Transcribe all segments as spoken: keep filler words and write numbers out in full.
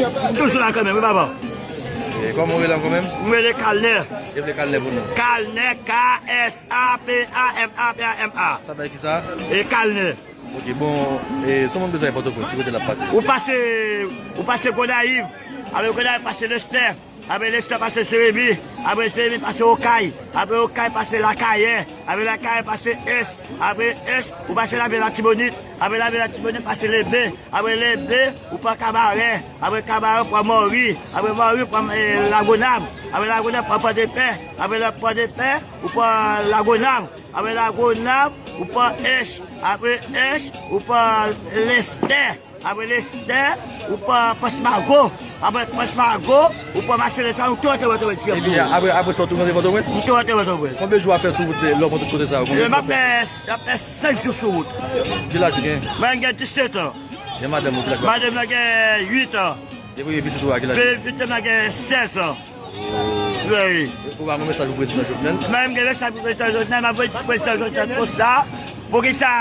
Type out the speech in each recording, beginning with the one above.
Toujou la kanmenm, wi, papa. E kòman w rele ankò menm? M rele Kalnè. E vle Kalnè pou nou? Kalnè, K S A P A M A, P A M A. Sa bay ki sa? E Kalnè. Ok, bon, e, si yon moun bezwen al Pòtoprens, ki kote l ap pase? Ou pase, ou pase Gonayiv, apre Gonayiv pase Lestè, apre Lestè pase Jeremi, apre Jeremi pase Okay, apre Okay pase Lakayè, apre Lakayè pase Ech, apre Ech ou pase Lavil Latibonit, apre Lavil Latibonit pase Lebe, apre Lebe ou pran Kabarè, apre Kabarè ou pran Mòri, apre Mòri ou pran, eh, Lagonav, apre Lagonav pran Pòdepè, apre la Pòdepè ou pran Lagonav, apre Lagonav ou pran Ech, apre Ech ou pran Lestè, apre Lestè ou pran Pòs Mago, apre Pòs Mago ou pran Mache Lestè, ou tou antre Pòtoprens. Epi apre, apre sa, w tou antre Pòtoprens? M tou antre Pòtoprens. Konbyen jou w ap fè sou wout lè w pran tout kote sa yo? Konbyen jou w ap fè? M ap fè senk jou sou wout. Ki laj ou gen? Mwen gen disèt an. E madanm ou, ki laj? Madanm mwen gen uit an. E premye pitit ou a, ki laj? Premye pitit mwen gen sèz an. Wi. Ou pa gen mesaj pou prezidan Jovenel? Mwen gen mesaj pou prezidan Jovenel, mwen voye pou prezidan Jovenel konsa. Poukisa?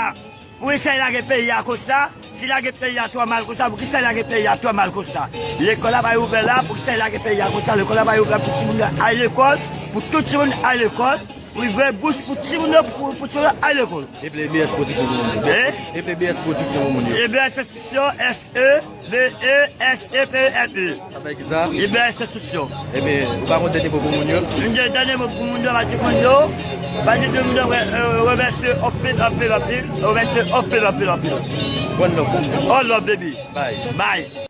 Poukisa l lage peyi a konsa? Si l lage peyi a twò mal konsa, poukisa l lage peyi a twò mal konsa? Lekòl la pa ouvè la, poukisa l lage peyi a konsa? Lekòl la pa ouvè pou timoun yo al lekòl, pou tout timoun al lekòl, pou ouvè bous pou timoun yo, pou, pou timoun yo al lekòl. Epi B S Pwodiksyon pou moun yo. Eh? Epi B S Pwodiksyon pou moun yo. E B S Pwodiksyon, S E B E S E P E N E. Sa bay ki sa? Ebyen, enstitisyon. Ebyen, ou pa gon dènye mo pou moun yo? M gen dènye mo pou moun yo, m a di moun yo, m a di moun yo, wè, euh, remèsye anpil, anpil, anpil, remèsye anpil, anpil, anpil. One love pou moun yo. All love, baby. Bye. Bye.